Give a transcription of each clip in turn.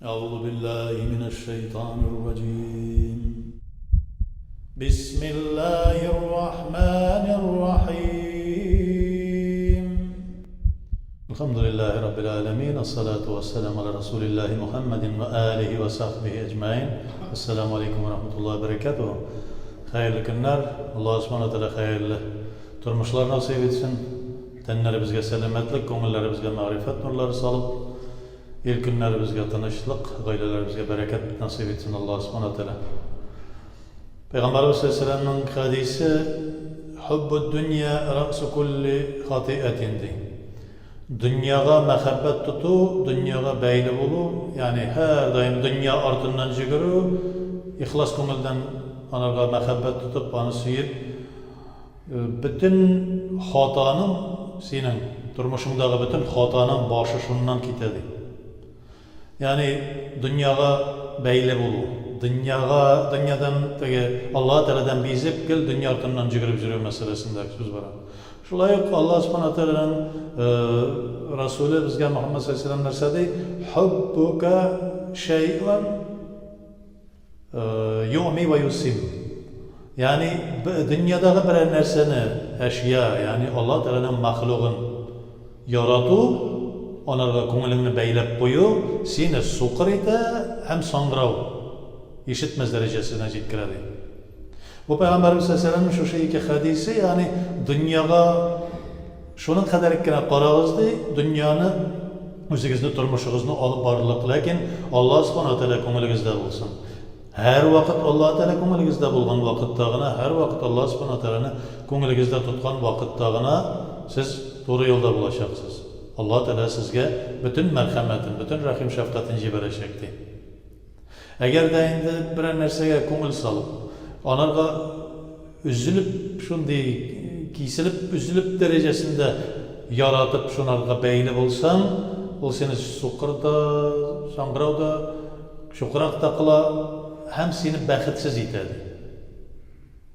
أعوذ بالله من الشيطان الرجيم بسم الله الرحمن الرحيم الحمد لله رب العالمين الصلاة والسلام على رسول الله محمد وآله وصحبه أجمعين السلام عليكم ورحمة الله وبركاته Хәерле көннәр, Аллаһ Субхана Тәгалә хәерле тормышлар насыйп итсен. Тәннәребезгә сәламәтлек, күңелләребезгә мәгърифәт нурлары салып, ил-көннәребезгә тынычлык, гаиләләребезгә бәрәкәт насыйп итсен Аллаһ Субхана Тәгалә. Пәйгамбәребез саллаллаһу алейһи хәдисе Хуббуд дөнья рәсу кулли хатиәтин ди. Дөньяга мәхәббәт тоту, дөньяга бәйле булу, ягъни һәрдаим дөнья артыннан җөгерү, ихлас күңелдән анарга мәхәббәт тотып, аны сөеп, бөтен хатаның синең тормышыңдагы бөтен хатаның башы шуннан китә ди. Ягъни дөньяга бәйле булу, дөньяга, дөньядан теге Аллаһы Тәгаләдән бизеп, гел дөнья артыннан җөгереп йөрү мәсьәләсендә сүз бара. Шулай ук Аллаһ Субхана Тәгаләнең Расуле безгә Мөхәммәд саллаллаһу алейһи ва сәлләм нәрсә ди? Хуббука шәйъан юъми ва юсим. Ягъни дөньядагы берәр нәрсәне, әшья, ягъни Аллаһ Тәгаләнең мәхлугын ярату, анарга күңелеңне бәйләп кую сине сукыр итә һәм саңгырау, ишетмәс дәрәҗәсенә җиткерә, ди. Бу Пәйгамбәребез саллаллаһу алейһи ва сәлләмнең шушы ике хәдисе, ягъни дөньяга шуның кадәр кенә карагыз, ди, дөньяны үзегезне тормышыгызны алып барырлык, ләкин Аллаһ Субхана ва Тәгалә күңелегездә булсын. Һәрвакыт Аллаһ Тәгалә күңелегездә булган вакытта гына, һәрвакыт Аллаһ Субхана ва Тәгаләне күңелегездә тоткан вакытта гына сез туры юлда булачаксыз. Аллаһ Тәгалә сезгә бөтен мәрхәмәтен, бөтен рәхим-шәфкатен җибәрәчәк, ди. Әгәр дә инде берәр нәрсәгә күңел салып, анарга өзелеп, шундый киселеп, өзелеп дәрәҗәсендә яратып, шунарга бәйле булсаң, ул сине сукыр да, саңгырау да, Чукрак та кыла һәм сине бәхетсез итә, ди.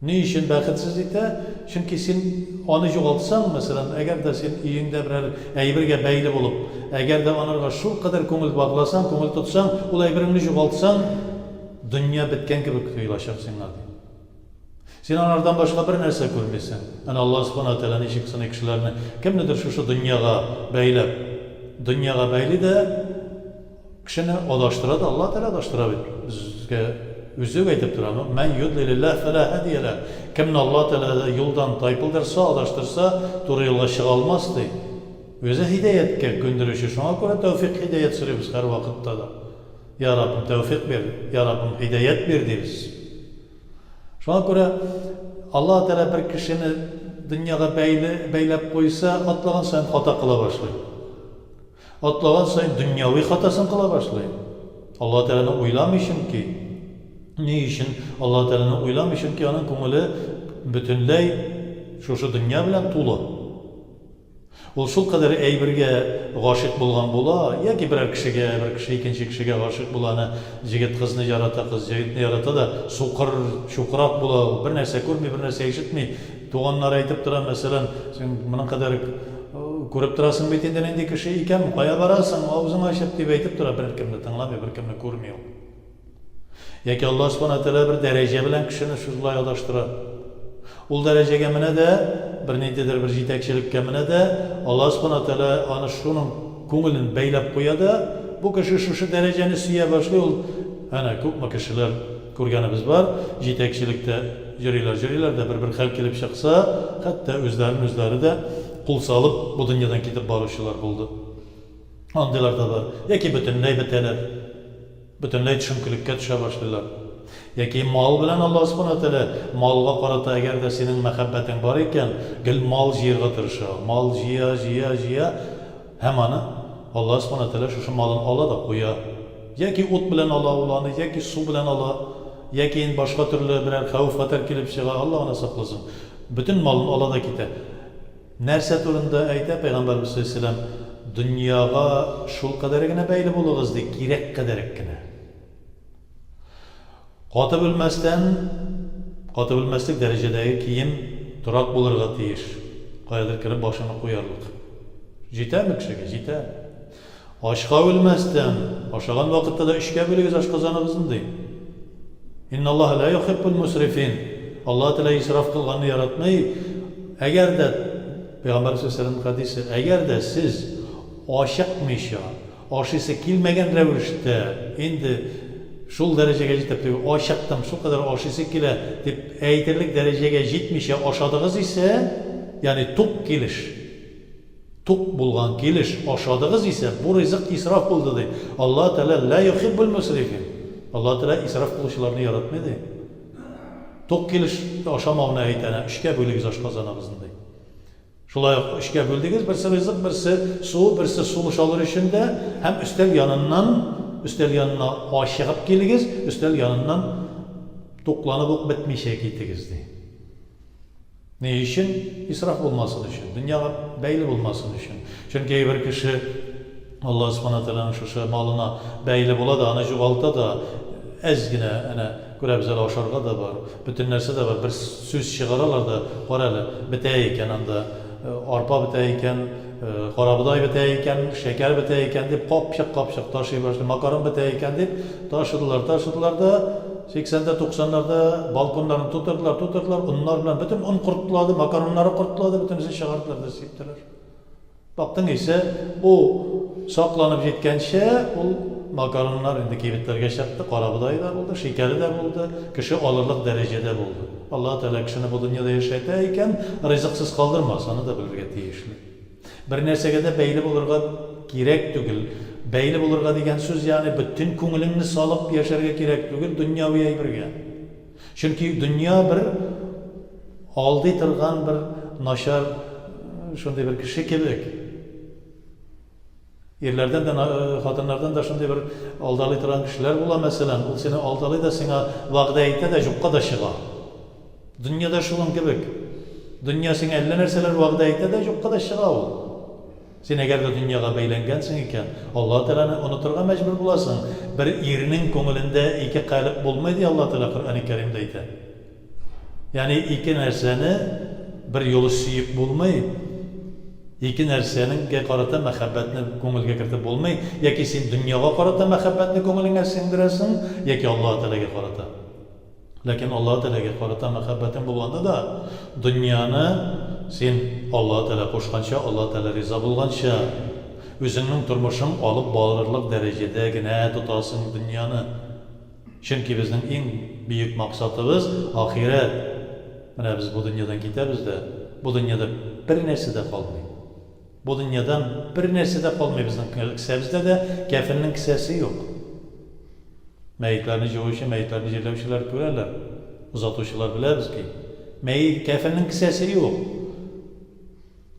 Ни өчен бәхетсез итә? Чөнки син аны югалтсаң, мәсәлән, әгәр дә син өеңдә берәр әйбергә бәйле булып, әгәр дә анарга шулкадәр күңел багласаң, күңел тотсаң, ул әйбереңне югалтсаң, дөнья беткән кебек тоелачак сиңа, ди. Син анардан башка бер нәрсә күрмисең. Әнә Аллаһ Субхана ва Тәгалә ничек сыный кешеләрне, кемнедер шушы дөньяга бәйләп, дөньяга бәйли дә, Кешене адаштыра да, Аллаһ Тәгалә адаштыра бит. Безгә үзе үк әйтеп тора. Мән юдлилиллаһ фәлә һадия лә. Кемне Аллаһ Тәгалә юлдан тайпылдырса, адаштырса, туры юлга чыга алмас, ди. Үзе һидәяткә күндерүче. Шуңа күрә тәүфик, һидәят сорыйбыз һәрвакытта да. Я Раббым, тәүфик бир, я Раббым, һидәят бир, дибез. Шуңа күрә Аллаһ Тәгалә бер кешене дөньяга бәйле, бәйләп куйса, атлаган саен хата кыла башлый. Атлаган саен дөньяви хатасын кыла башлый. Аллаһ Тәгаләне уйламый чөнки. Ни өчен Аллаһ Тәгаләне уйламый? Чөнки аның күңеле бөтенләй шушы дөнья белән тулы. Ул шулкадәр әйбергә гашыйк булган була, яки берәр кешегә, бер кеше икенче кешегә гашыйк була, әнә җегет кызны ярата, кыз җегетне ярата да, сукыр, чукрак була ул, бернәрсә күрми, бернәрсә ишетми. Туганнары әйтеп тора, мәсәлән, син моның кадәр күреп торасың бит инде нинди кеше икән, кая барасың, авызың ачып, дип әйтеп тора, беркемне тыңламый, беркемне күрми ул. Яки Аллаһ Субхана Тәгалә бер дәрәҗә белән кешене шулай адаштыра. Ул дәрәҗәгә менә дә, бер ниндидер бер җитәкчелеккә менә дә, Аллаһ Субхана Тәгалә аны шуның күңелен бәйләп куя да, бу кеше шушы дәрәҗәне сөя башлый, ул әнә күпме кешеләр Күргәнебез бар, җитәкчелектә йөриләр, йөриләр дә, бер-бер хәл килеп чыкса, хәтта үзләрен үзләре дә кул салып, бу дөньядан китеп баручылар булды. Андыйлар да бар. Яки бөтенләй бетәләр. Бөтенләй төшенкелеккә төшә башлыйлар. Яки мал белән Аллаһ Субхана Тәгалә малга карата әгәр дә синең мәхәббәтең бар икән, гел мал җыерга тырыша. Мал җыя, җыя, җыя һәм аны Аллаһ Субхана Тәгалә шушы малын ала да куя. Яки ут белән ала ул аны, яки су белән ала, яки инде башка төрле берәр хәвеф-хәтәр килеп чыга, Алла гына сакласын. Бөтен малын ала да китә. Нәрсә турында әйтә Пәйгамбәребез салләллаһу галәйһи ва сәлләм? Дөньяга шулкадәр генә бәйле булыгыз, ди, кирәк кадәрек кенә. Катып үлмәстән, катып үлмәслек дәрәҗәдәге кием, торак булырга тиеш. Каядыр кереп башыңны куярлык. Җитәме кешегә? Җитә. Ачка үлмәстән, ашаган вакытта да өчкә бүлегез ашказаныгызны, ди. Инналлаһа ла юхиббул мусрифин. Аллаһ Тәгалә исраф кылганны яратмый. Әгәр дә, Пәйгамбәребез саллаллаһу алейһи ва сәлләм хәдисе, әгәр дә сез ачыкмыйча, ашыйсы килмәгән рәвештә, инде шул дәрәҗәгә җитеп, теге ачыктым, шулкадәр ашыйсы килә, дип әйтерлек дәрәҗәгә җитмичә ашадыгыз исә, ягъни тук килеш, Тук булган килеш ашадыгыз исә, бу ризык исраф булды, ди. Аллаһ Тәгалә лә юхиббул мусрифин. Аллаһ Тәгалә исраф кылучыларны яратмый, ди. Тук килеш ашамауны әйтә, әнә, өчкә бүлегез ашказаныгызны, ди. Шулай ук өчкә бүлдегез, берсе ризык, берсе су, берсе сулыш алыр өчен дә, һәм өстәл яныннан, өстәл янына ачыгып килегез, өстәл яныннан тукланып ук бетмичә китегез, ди. Ни өчен? Исраф булмасын өчен, дөньяга бәйле булмасын өчен. Чөнки бер кеше Аллаһ Субхана Тәгаләнең шушы малына бәйле була да, аны югалта да, әз генә, әнә, күрәбез әле ашарга да бар, бөтен нәрсә дә бар, бер сүз чыгаралар да, кара әле, бетә икән анда, арпа бетә икән, карабодай бетә икән, шәкәр бетә икән дип, капчык-капчык ташый башлый, макарон бетә икән дип, ташыдылар, ташыдылар да, сиксәндә, туксаннарда балконнарын тутырдылар, тутырдылар, оннар белән, бөтен он кортлады, макароннары кортлады, бөтенесен чыгардылар да сиптеләр. Бактың исә, бу сакланып җиткәнчә, ул макароннар инде кибетләргә чыкты, карабодае да булды, шикәре дә булды, кеше алырлык дәрәҗәдә булды. Аллаһы Тәгалә кешене бу дөньяда яшәтә икән, ризыксыз калдырмас, аны да белергә тиешле. Бер нәрсәгә дә бәйле булырга кирәк түгел. Бәйле булырга дигән сүз, ягъни бөтен күңелеңне салып яшәргә кирәк түгел дөньяви әйбергә. Чөнки дөнья бер алдый торган бер начар шундый бер кеше кебек. Ирләрдән дә, хатыннардан да шундый бер алдалый торган кешеләр була, мәсәлән, ул сине алдалый да, сиңа вәгъдә итә дә, юкка да чыга. Дөнья да шуның кебек. Дөнья сиңа әллә нәрсәләр вәгъдә итә дә, юкка да чыга ул. Син әгәр дә дөньяга бәйләнгәнсең икән, Аллаһ Тәгаләне онытырга мәҗбүр буласың. Бер ирнең күңелендә ике калеб булмый, ди Аллаһ Тәгалә Коръәни Кәримдә әйтә. Ягъни ике нәрсәне бер юлы сөеп булмый. Ике нәрсәнең гә карата мәхәббәтне күңелгә кертеп булмый. Яки син дөньяга карата мәхәббәтне күңелеңә сеңдерәсең, яки Аллаһ Тәгаләгә карата. Ләкин Аллаһ Тәгаләгә карата мәхәббәтең булганда да, дөньяны син Аллаһ Тәгалә кушканча, Аллаһ Тәгалә риза булганча, үзеңнең тормышың алып барырлык дәрәҗәдә генә тотасың дөньяны. Чөнки безнең иң бөек максатыбыз, ахирәт. Менә без бу дөньядан китәбез дә, бу дөньяда бернәрсә дә калмый. Бу дөньядан бернәрсә дә калмый безнең кесәбездә дә, кәфеннең кесәсе юк. Мәетләрне җуучы, мәетләрне җирләүчеләр күрәләр. Озатучылар беләбез ки, мәет, кәфеннең кесәсе юк.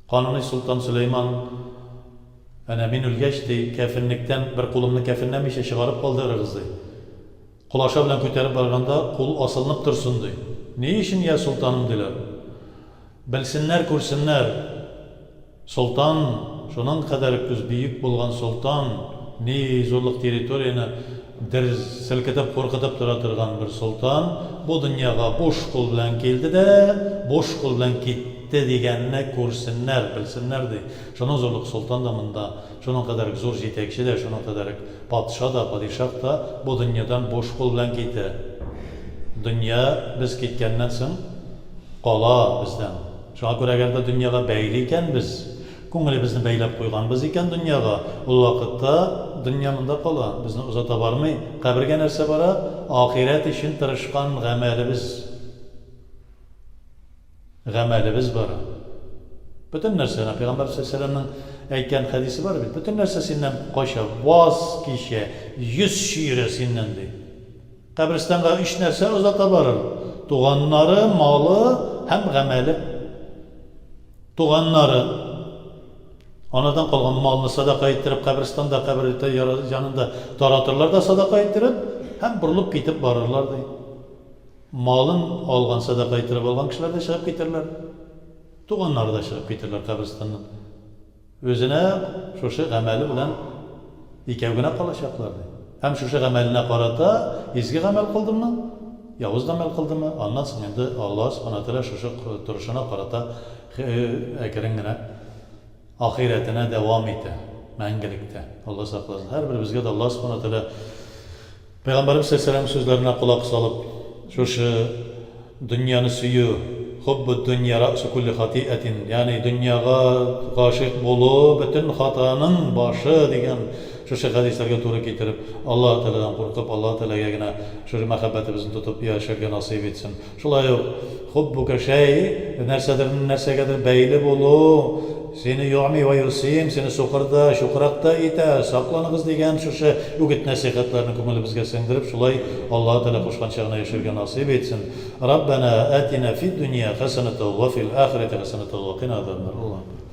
Кануни Солтан Сөләйман, Әнә мин үлгәч, ди, кәфенлектән бер кулымны кәфенләмичә чыгарып калдырыгыз, ди. Колаша белән күтәреп барганда кул асылынып торсын, ди. Ни өчен, йә солтаным, диләр. Белсеннәр, күрсеннәр. Солтан, шуның кадәр күз бөек булган солтан, ни зурлык территорияне дер селкетеп, куркытып тора торган бер солтан, бу дөньяга буш кул белән килде дә, буш кул белән китте дигәнне күрсеннәр, белсеннәр, ди. Шуның зурлык солтан да монда, шуның кадәр үк зур җитәкче дә, шуның кадәр үк патша да, падишаһ та бу дөньядан буш кул белән китә. Дөнья без киткәннән соң кала бездән. Шуңа күрә әгәр дә дөньяга бәйле икәнбез, күңелебезне бәйләп куйганбыз икән дөньяга, ул вакытта дөнья монда кала, безне озата бармый. Кабергә нәрсә бара? Ахирәт өчен тырышкан гамәлебез. Гамәлебез бара. Бөтен нәрсә, әнә Пәйгамбәр саллаллаһу алейһи әйткән хәдисе бар бит, бөтен нәрсә синнән кача, ваз кичә, йөз чөерә синнән, ди. Каберстанга өч нәрсә озата барыр, туганнары, малы һәм гамәле. Туганнары, анадан калган малны садака иттереп, каберстанда, кабер янында таратырлар да садака иттереп, һәм борылып китеп барырлар, ди. Малын алган, садака иттереп алган кешеләр дә чыгып китерләр. Туганнары да чыгып китерләр каберстаннан. Үзенә шушы гамәле белән икәү генә калачаклар, ди. Һәм шушы гамәленә карата изге гамәл кылдымы, явыз гамәл кылдымы, аннан соң инде Аллаһ Субхана Тәгалә шушы торышына карата әкрен генә ахирәтенә дәвам итә. Мәңгелектә. Алла сакласын. Һәрберебезгә дә Алла Субхана Тәгалә Пәйгамбәребез саллаллаһу сүзләренә колак салып, шушы дөньяны сөю, хуббу дөнья рәсу кулли хатиәтин, ягъни дөньяга гашыйк булу бөтен хатаның башы дигән шушы хәдисләргә туры китереп, Аллаһ Тәгаләдән куркып, Аллаһ Тәгаләгә генә шушы мәхәббәтебезне тотып яшәргә насыйп итсен. Шулай ук хуббука шәй, нәрсәдер нәрсәгәдер бәйле булу, сине югми вә юсим, сине сукыр да, чукрак та итә, сакланыгыз дигән шушы үгет-нәсыйхәтләрне күңелебезгә сеңдереп, шулай Аллаһы Тәгалә кушканча гына яшәргә насыйп итсен. Раббәнә атина фид дөнья хәсәнәтәү вә фил ахирәти хәсәнәтәү вә кина азабаннар. Аллаһу.